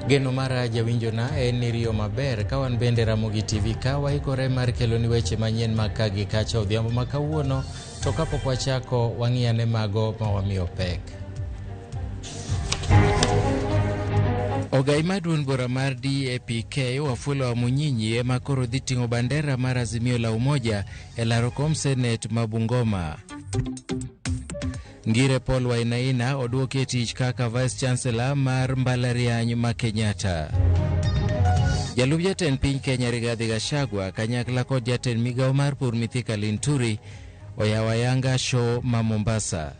Geno mara jawinjona en ni riyo maber ka wan bende Ramogi TV ka waikore mar keloni weche manyien mag ka gi kacha odhiambo ma kawuono to kapok wachako wang'iyane mago ma wamiyo pek. Ogai mar duond bura mar DAPK Wafula Wamunyinyi ema koro dhi ting'o bandera mar Azimio la Umoja e laro kom senet ma Bungoma. Ngire Paul Wainaina oduoki e tich kaka Vice Chancellor mar mbalariany ma Kenyatta. Jalup jatend piny Kenya Rigathi Gachagua kanyakla kod jatend migawo mar pur Mithika Linturi oyawo ayanga show ma Mombasa.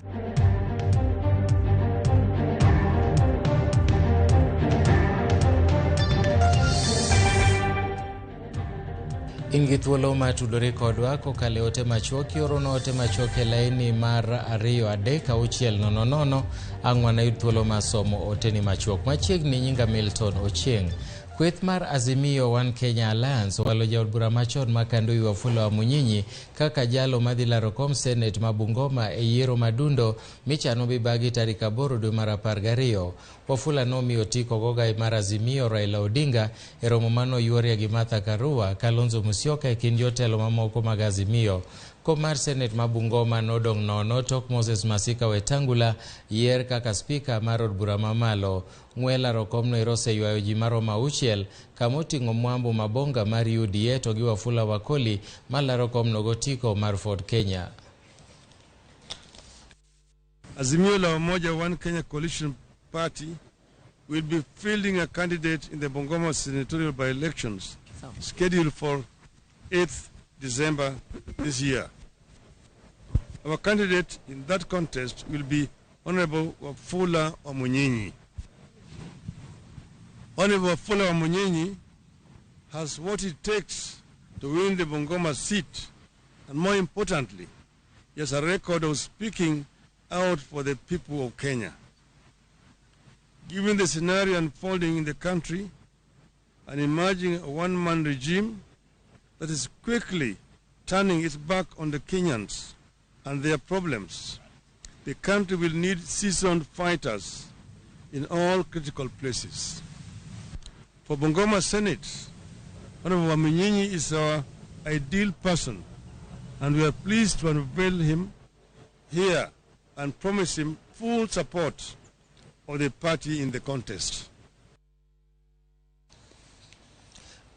In gi thuolo mar tudori kodwa kokalo e ote machuok iorona ote machuok e laini mar 23600 ang' wanayud thuolo mar somo oteni machuok. Machiegni nyinga Milton Ochieng'. Kweth mar Azimio One Kenya Alliance owalo jaod bura machon ma Kandui Wafula Wamunyinyi kaka jalo madhi laro kom Senate ma Bungoma e yiero madundo michano bibagi tarik 8 dwe mar 12. Wafula nomiyo otiko gogai mar Azimio Raila Odinga e romo mane oyuorie gi Martha Karua, Kalonzo Musyoka e kind jotelo mamoko mag Azimio. Kom mar Senate ma Bungoma nodong' nono tok Moses Masika Wetangula yier kaka spika mar od bura mamalo. Ng'we laro komno ero oseywayo ji maromo 6 kama oting'o Mwambu Mabonga mar UDA to gi Wafula Wakoli malaro komno gotiko mar Ford Kenya. Azimio la Umoja One Kenya Coalition Party will be fielding a candidate in the Bungoma senatorial by-elections scheduled for 8th December this year. Our candidate in that contest will be Honorable Wafula Wamunyinyi. Honorable Wafula Wamunyinyi has what it takes to win the Bungoma seat, and more importantly, he has a record of speaking out for the people of Kenya. Given the scenario unfolding in the country and emerging a one-man regime that is quickly turning its back on the Kenyans and their problems, the country will need seasoned fighters in all critical places. For Bungoma Senate, Honorable Wamunyinyi is our ideal person, and we are pleased to unveil him here and promise him full support of the party in the contest.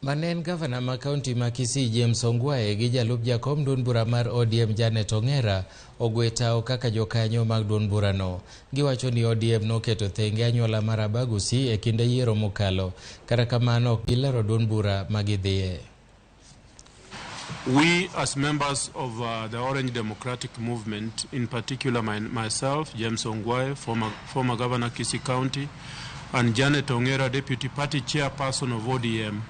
Mane en gavana ma kaunti ma Kisii James Ongwae gi jalup jakom duond bura mar ODM Janet Ong'era ogwe tao kaka jokanyo mag duond burano. Giwacho ni ODM noketo thenge anyuola mar Abagusi e kinde yiero mokalo. Kata kamano ok gilero duond bura ma gidhiye. We as members of the Orange Democratic Movement, in particular myself, James Ongwae, former Governor Kisii County, and Janet Ong'era, Deputy Party Chairperson of ODM,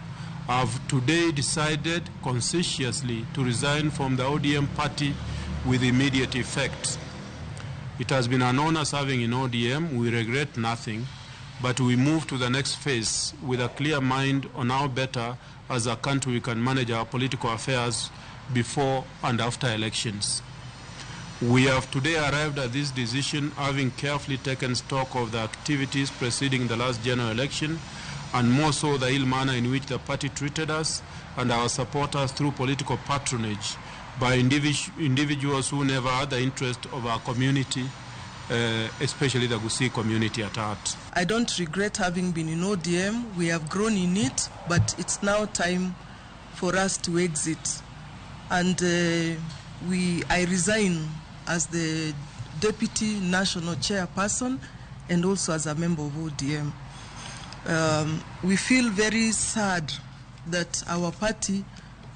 have today decided conscientiously to resign from the ODM party with immediate effect. It has been an honor serving in ODM. We regret nothing, but we move to the next phase with a clear mind on how better as a country we can manage our political affairs before and after elections. We have today arrived at this decision having carefully taken stock of the activities preceding the last general election, and more so the ill manner in which the party treated us and our supporters through political patronage by individuals who never had the interest of our community, especially the Gusii community at heart. I don't regret having been in ODM. We have grown in it, but it's now time for us to exit. And I resign as the Deputy National Chairperson and also as a member of ODM. We feel very sad that our party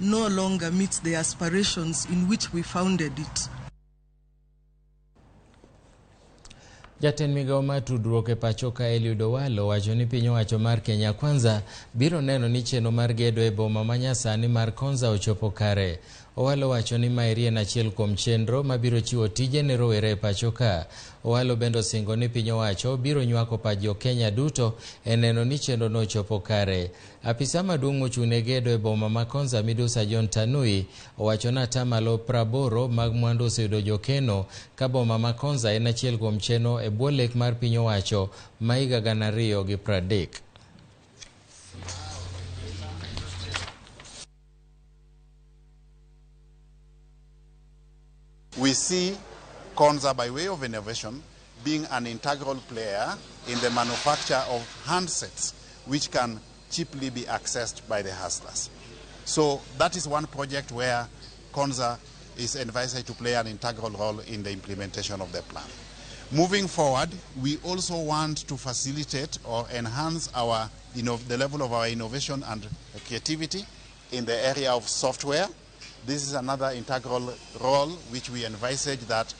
no longer meets the aspirations in which we founded it. Jatend migawo mar tudruok e pacho ka Eliud Owalo wacho ni piny owacho mar Kenya Kwanza biro neno ni chenro mar gedo e boma ma nyasani mar Konza ochopo kare. Owalo wacho ni maeri en achiel kuom chenro mabiro chiwo tije ne rowere e pacho ka. Owalo bende osingo ni piny owacho biro nywako pach jo Kenya duto e neno ni chenro no ochopo kare. Apisa maduong' mochung' ne gedo e boma ma Konza Midusa John Tanui owacho ni atamalo 80 mag mwandu oseyudo jokeno ka boma ma Konza en achiel kuom chenro e bwo lek mar piny owacho ma higa 2030. We see Konza, by way of innovation, being an integral player in the manufacture of handsets, which can cheaply be accessed by the hustlers. So that is one project where Konza is envisaged to play an integral role in the implementation of the plan. Moving forward, we also want to facilitate or enhance our, the level of our innovation and creativity in the area of software. This is another integral role which we envisage that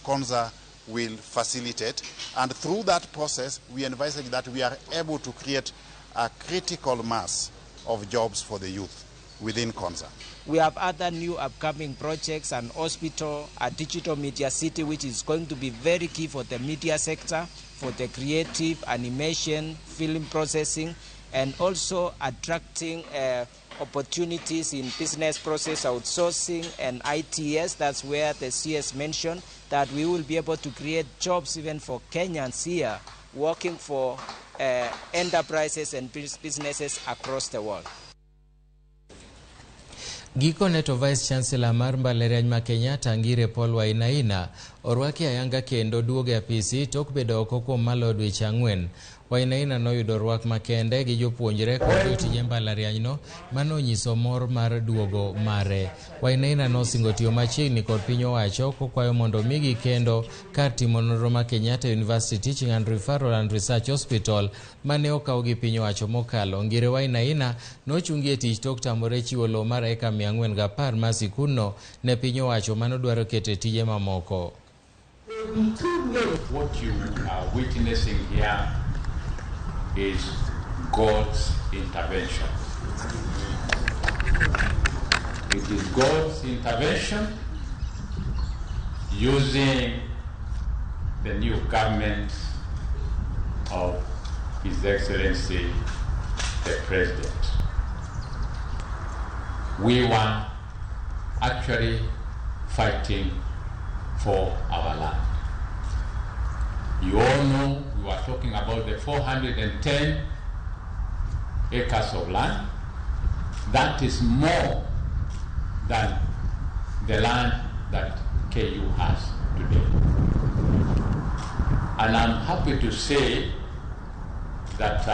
Konza will facilitate. And through that process, we envisage that we are able to create a critical mass of jobs for the youth within Konza. We have other new upcoming projects, an hospital, a digital media city, which is going to be very key for the media sector, for the creative, animation, film processing, and also attracting opportunities in business process outsourcing and ITS. That's where the CS mentioned that we will be able to create jobs even for Kenyans here working for enterprises and businesses across the world. Gikone to Vice Chancellor mar mbalariany ma Kenyatta Ngire Paul Wainaina orwaki ayanga kendo duogo e apisi tok bedo oko kuom maloyo dweche 4. Wainaina noyudo rwak makende gi jopuonjre kod jotije mbalarianyno manonyiso mor mar duogo mare. Wainaina nosingo tiyo machiegni kod piny owacho kokwayo mondo migi kendo kar timo nonro ma Kenyatta University Teaching and Referral and Research Hospital mane okaw gi piny owacho mokalo. Ngire Wainaina nochungi e tich tok tamore chiwo lowo mar eka 410 mar sikundno ne piny owacho manodwaro keto tije mamoko. What you are witnessing here is God's intervention. It is God's intervention using the new government of His Excellency the President. We were actually fighting for our land. You all know we were talking about the 410 acres of land. That is more than the land that KU has today. And I'm happy to say that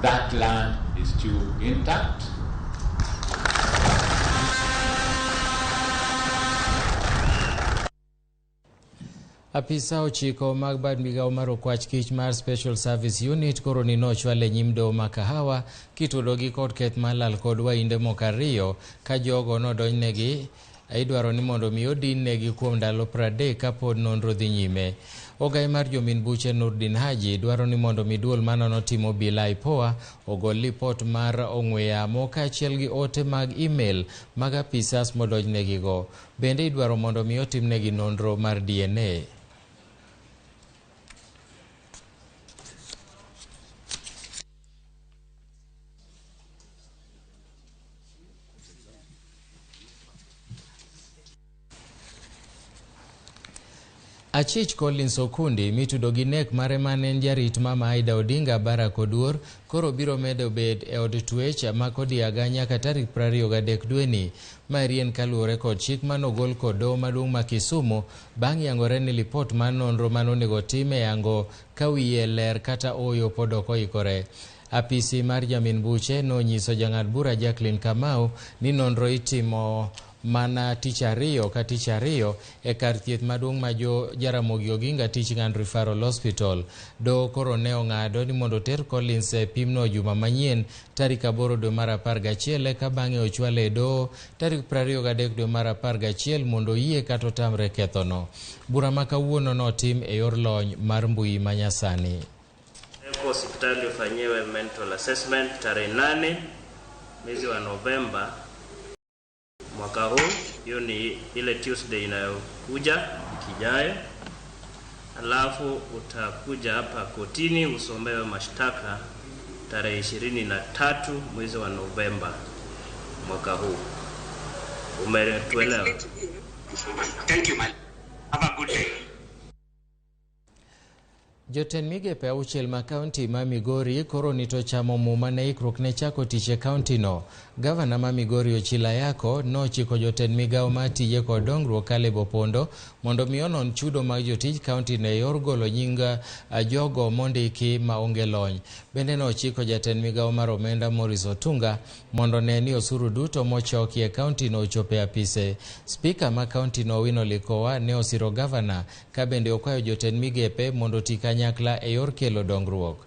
that land is still intact. Apisa ochiko mag bad migawo mar okwach kich mar Special Service Unit koro ni nochwal e nyim doho ma Kahawa kitudogi kod keth mar lal kod wainde moko 2 ka jogo nodonjnegi idwaro ni mondo mi odin negi kuom ndalo 30 kapod nonro dhi nyime. Ogai mar jomin buche Nurdin Haji dwaro ni mondo mi duol manono timo bila IPOA ogol lipot mar ong'we yamo kaachiel gi ote mag email mag apisas modonjnegigo. Bende idwaro mondo mi otimnegi nonro mar DNA. Achich Collins Okundi mitudo gi nek mare mane en jarit mama Aida Odinga Barack Oduor koro biro medo bet e od twech ma Kodiaga nyaka tarik 23 dweni. Maeri en kaluwore kod chik manogol kod doho maduong' ma Kisumu bang' yangore ni lipot mar nonro manonego tim e yango ka wiye ler kata ooyo pod ok oikore. Apisi mar jamin buche nonyiso jang'ad bura Jacqueline Kamau ni nonro itimo mana tich ariyo ka tich ariyo e kar thieth maduong' ma jo Jaramogi Oginga Teaching and Referral Hospital. Doho koro ne ong'ado ni mondo oter Collins e pimno juma manyien tarik 8 dwe mar 11 eka bang'e ochwale e doho tarik 23 dwe mar 11 mondo oyie kata otamre kethono. Bura ma kawuono notim e yor lony mar mbui manyasani. Hospitali ufanyiwe mental assessment tarehe 8 mwezi wa Novemba mwaka huu. Hiyo ni ile Tuesday inayokuja wiki ijayo. Alafu utakuja hapa kotini usomewe mashtaka tarehe 23 mwezi wa Novemba mwaka huu. Umetuelewa? Thank you, man. Have a good day. Jotend migepe 6 ma kaunti ma Migori koro nito chamo muma ne ikruok ne chako tich e kaunti no. Gavana ma Migori Ochila Yako nochiko jotend migawo ma tije kod dongruok Caleb Opondo mondo mi onon chudo mag jotij kaunti no e yor golo nying jogo mondiki maonge lony. Bende nochiko jatend migawo mar omenda Maurice Otunga mondo ne ni osuru duto mochoki e kaunti no ochopo e apise. Spika ma kaunti no Owino Likowa ne osiro gavana ka bende okwayo jotend migepe mondo oti kanyakla e yor kelo dongruok.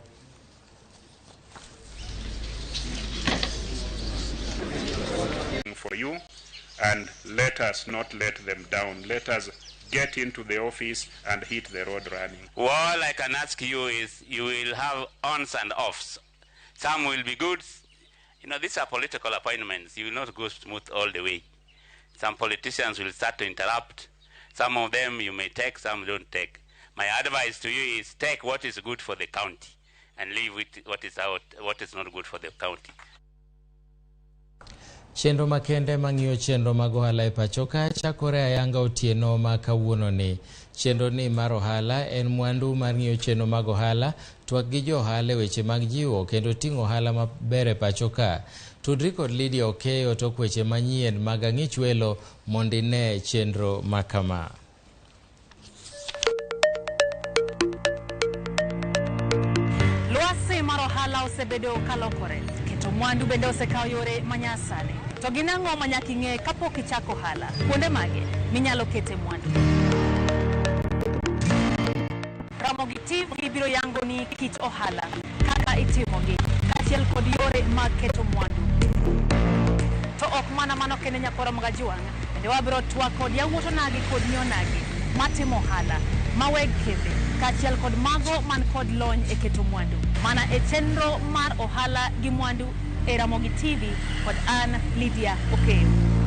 For you, and let us not let them down. Let us get into the office and hit the road running. All I can ask you is you will have ons and offs. Some will be good. You know, these are political appointments. You will not go smooth all the way. Some politicians will start to interrupt. Some of them you may take, some don't take. My advice to you is take what is good for the county and leave with what is out, what is not good for the county. Chenro makende mang'iyo chenro mag ohala e pacho ka chakore ayanga otieno ma kawuono ni. Chenro ni mar ohala en mwandu mar ng'iyo chenro mag ohala, twak gi jo ohala e weche mag jiwo kendo ting'o ohala maber e pacho ka. Tudri kod Lydia Okeyo tok weche manyien mag ang'ich welo mondo ine chenro makama. Lwasi mar ohala osebedo kalokore, keto mwandu bende osekawo yore manyasani. To gin ang'o ma nyaka ing'e kapok ichako ohala? Kuonde mage minyalo kete mwandu? Ramogi TV biro yango ni kit ohala, kaka itimogi, kaachiel kod yore mag keto mwandu. To ok mana mano kende nyakwara Magajuang', bende wabiro twak kod yawuot onagi kod nyionagi matimo ohala, maweg kembe, kaachiel kod mago man kod lony e keto mwandu. Mana e chenro mar ohala gi mwandu e Ramogi TV kod an Lydia Okeyo.